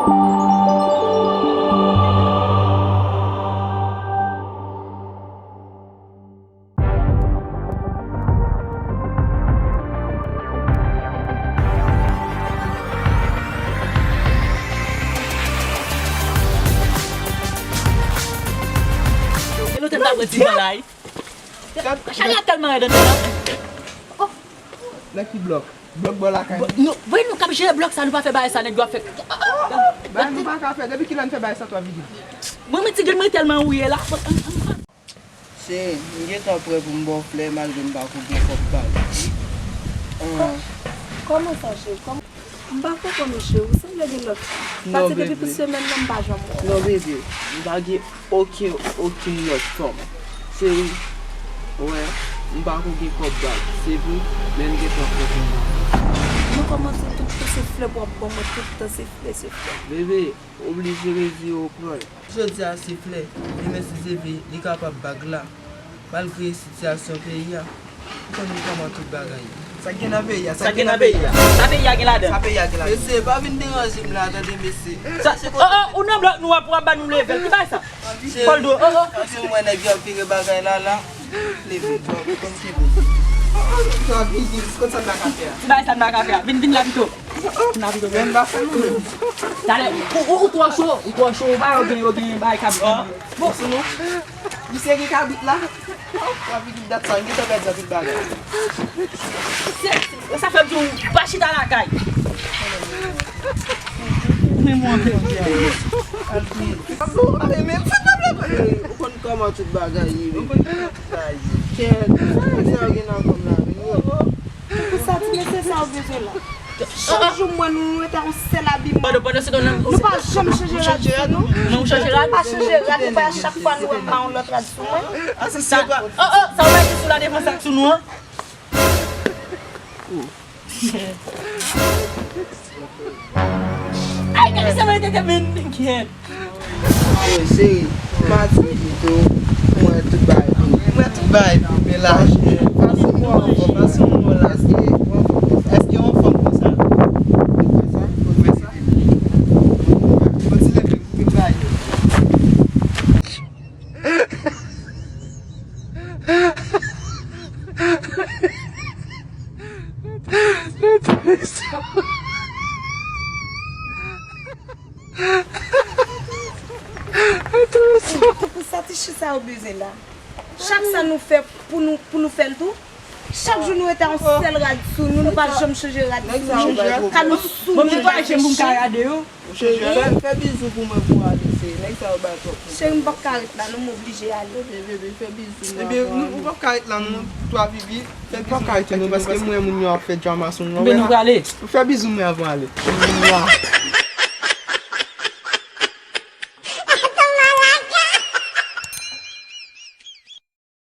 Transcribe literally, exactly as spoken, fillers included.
Gen lontan m pa pran ti van la wi. Chalè a tèlman rèd anndan la. Nan ki blòk? Blòk bò lakay mwen? Nou, voye nou k ap jere blòk sa, nou pa fè bagay sa, nèg yo ap fè. Bagay nou pa ka fè, depi kilè n fè bagay sa, twa vide? Mwen, mwen ti grenn mwen tèlman wouye la. Cheri, m gentan prè pou m ba w flè malgre m pa ko gen kòb ba w. Kò-, kòman sa, cheri? Kòman? M pa konprann ou, cheri. Ou sanble gen lòt fanm. Pase depi pou semèn nan, m pa janm wè w. Non, bebe, m pa gen okenn, okenn lòt fanm. Cheri, ou wè, m pa ko gen kòb ba w. Se vre, men m gentan prè pou m ba w. Nou kòmanse tout tan se flè pou w ap ban mwen, tout tan se flè, se flè. Bebe, oblije reziye w pran l. Jodi a se flè, demen si Dieu vle, li kapab bag la. Malgre sitiyasyon peyi a, ou konn kòman tout bagay ye. Sa k gen nan peyi a? Sa k gen nan peyi a? Sa peyi a gen ladan? Sa peyi a gen ladan? Mesye, pa vin deranje m la, tande, mesye. Sa, oh, oh, ou nan blòk nou ap, w ap ba nou level. Ki bagay sa? Pòl dlo, oh, oh. Tankou mwen nèg yo ap vire bagay la, la. Leve, twa, konn ki bon. Twa, vin, vin, konn sa n pa ka fè a. Ti bagay sa n pa ka fè a. Vin, vin la pito. Vin la pito, vin. Talè, ou, ou, ou twò cho, ou twò cho, ou pa yo gen, yo gen bagay k ap vin. Bon, sou nou. Misye gen kabrit la. W ap vin dat sa, gen tan pèdi anpil bagay. Se, se, sa fè m di w pa chita lakay. Men mwen menm. Ou konn kòman tout bagay ye, wi. Kèt, sa yo gen nan kòm la, wi. Pou sa, ti mesye sa yo bezwen la. Chak jou m wè nou, nou rete a yon sèl abiman. Pandan, pandan se tan nan. Nou pa janm chanje rad sou nou. Men ou chanje rad? Pa chanje rad, ou pa chak fwa nou wè m pa yon lòt rad sou mwen. Sa, oh, oh, sa ou mete sou la devan sa k sou nou an? Ay, gade sa mwen te te men kèt. Yo, cheri, m pa di pito, m wè tout bagay fini. M wè tout bagay fini, men la, pa sou mwen ankò, pa sou mwen la. Èske w anfòm konsa? Èske w anfòm konsa? Ou wè sa? Kontinye, tout bagay. Pou sa ti chi sa yo bezwen la. Chak sa nou fè pou nou, pou nou fè l tou. Chak jou nou rete a yon sèl rad sou nou, nou pa janm chanje rad sou nou. Ka nou sou nou. Bon, men pa jem pou m ka gade yo. Cheri, fè, fè bizou pou mwen pou ale, cheri. Nèg sa yo bay twòp. Cheri, m p ap ka ret la, non, m oblije ale. Bebe, bebe, fè bizou mwen. Ebyen, nou, ou p ap ka ret la, non, twa, Vivi. Fè bizou. Ou p ap ka rete, non, paske m wè moun yo ap fè drama sou nou. Ebyen, nou prale. Fè bizou mwen avan ale.